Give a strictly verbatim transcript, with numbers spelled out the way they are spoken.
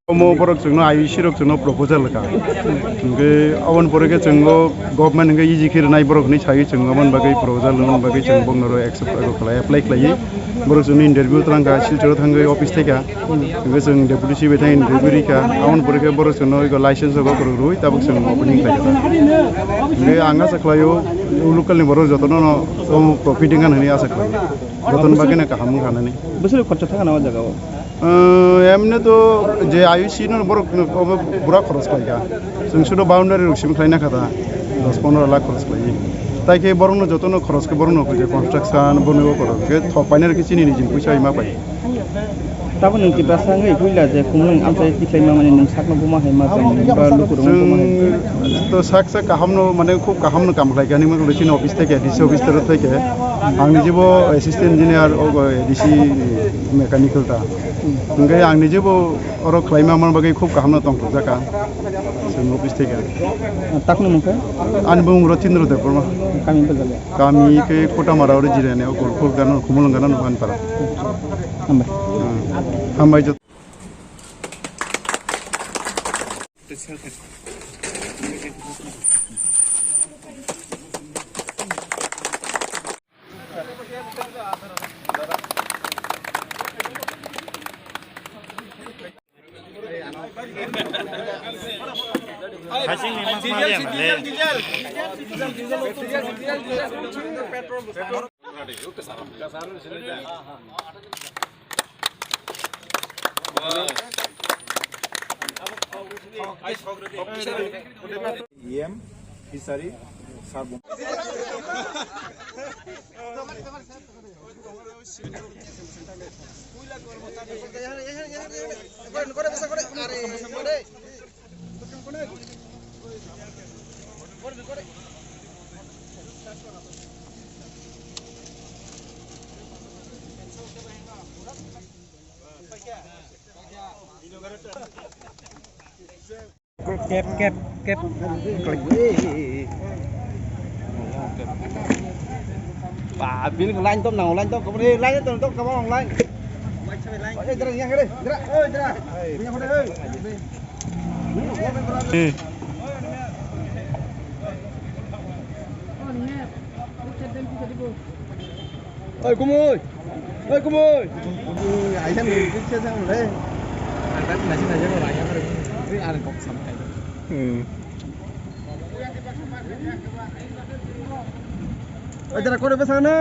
Omo borok chwngno I U C rok chwngno proposal rwkha. Hwnkhe aboni pore khe chwngno government hwnkhe easy khe rwnai borok hinwi sawi chwng aboni bagwi proposal rwna bagwi chwng bokno ro accept khlai, apply khlaiwi borok chwngno interview twlangkha, Silchoro thangwi office thaikha. Hwnkhe chwng deputy C B thang interview rikha, aboni pore khe borok chwngno ego license rok rwui tabuk chwng opening khlaikha. Hwnkhe ang asa khlaio local ni borok jotono no omo profit wngkha hinwi asa khlaio. Jotono bagwino kaham wngkha hinwi. Bwswk khorcha thangkha na o jaga o? Emne to je I U C no borok no obo pura khoros khlaikha. Chwng sudo boundary rok simi khlaina kha da. Dos pondro lakh khoros khlaiwi. Tai khe borokno jotono khoros khe borokno khe construction bono bo khoros khe thok painai rok khe chini nijini puisa bai ma pai. Tabuk nwng Tiprasa wngwi puila je kumung amchai tikhlai ma mani nwng sakno buma hai ma tong ba lukurok buma hai. Chwng to sak sak kahamno mane khub kahamno kam khlaikha hinwi chini office theke D C office tero theke. Ang nijibo assistant engineer o D C mechanical ta. Hwnkhe ang nijibo oro khlaima man bagwi khub kahamno tongthokjakha. Chwng office theke. Takni mungkha? Ani bumung Rotindro Debbarma. Kami bwlai? Kami khe Kotamara oro jirani o Golpur gana Khumulwng gana no Anpara. Hambai. Hambai jot. E M Fishery Sarbon. Kep, kep, kep. Ba, bini line tom nang, line tom, kamu line tom, tom, kamu line. Eh, dara, yang kere, dara, eh, dara. Yang kere, eh. Oi, kumui. Oi, kumui. Kumui, ayam ni pizza jang le. Ang tak nasi nasi ko ayam ni. Ini ada kok sampai. Hmm. Oi, jara kore besa na.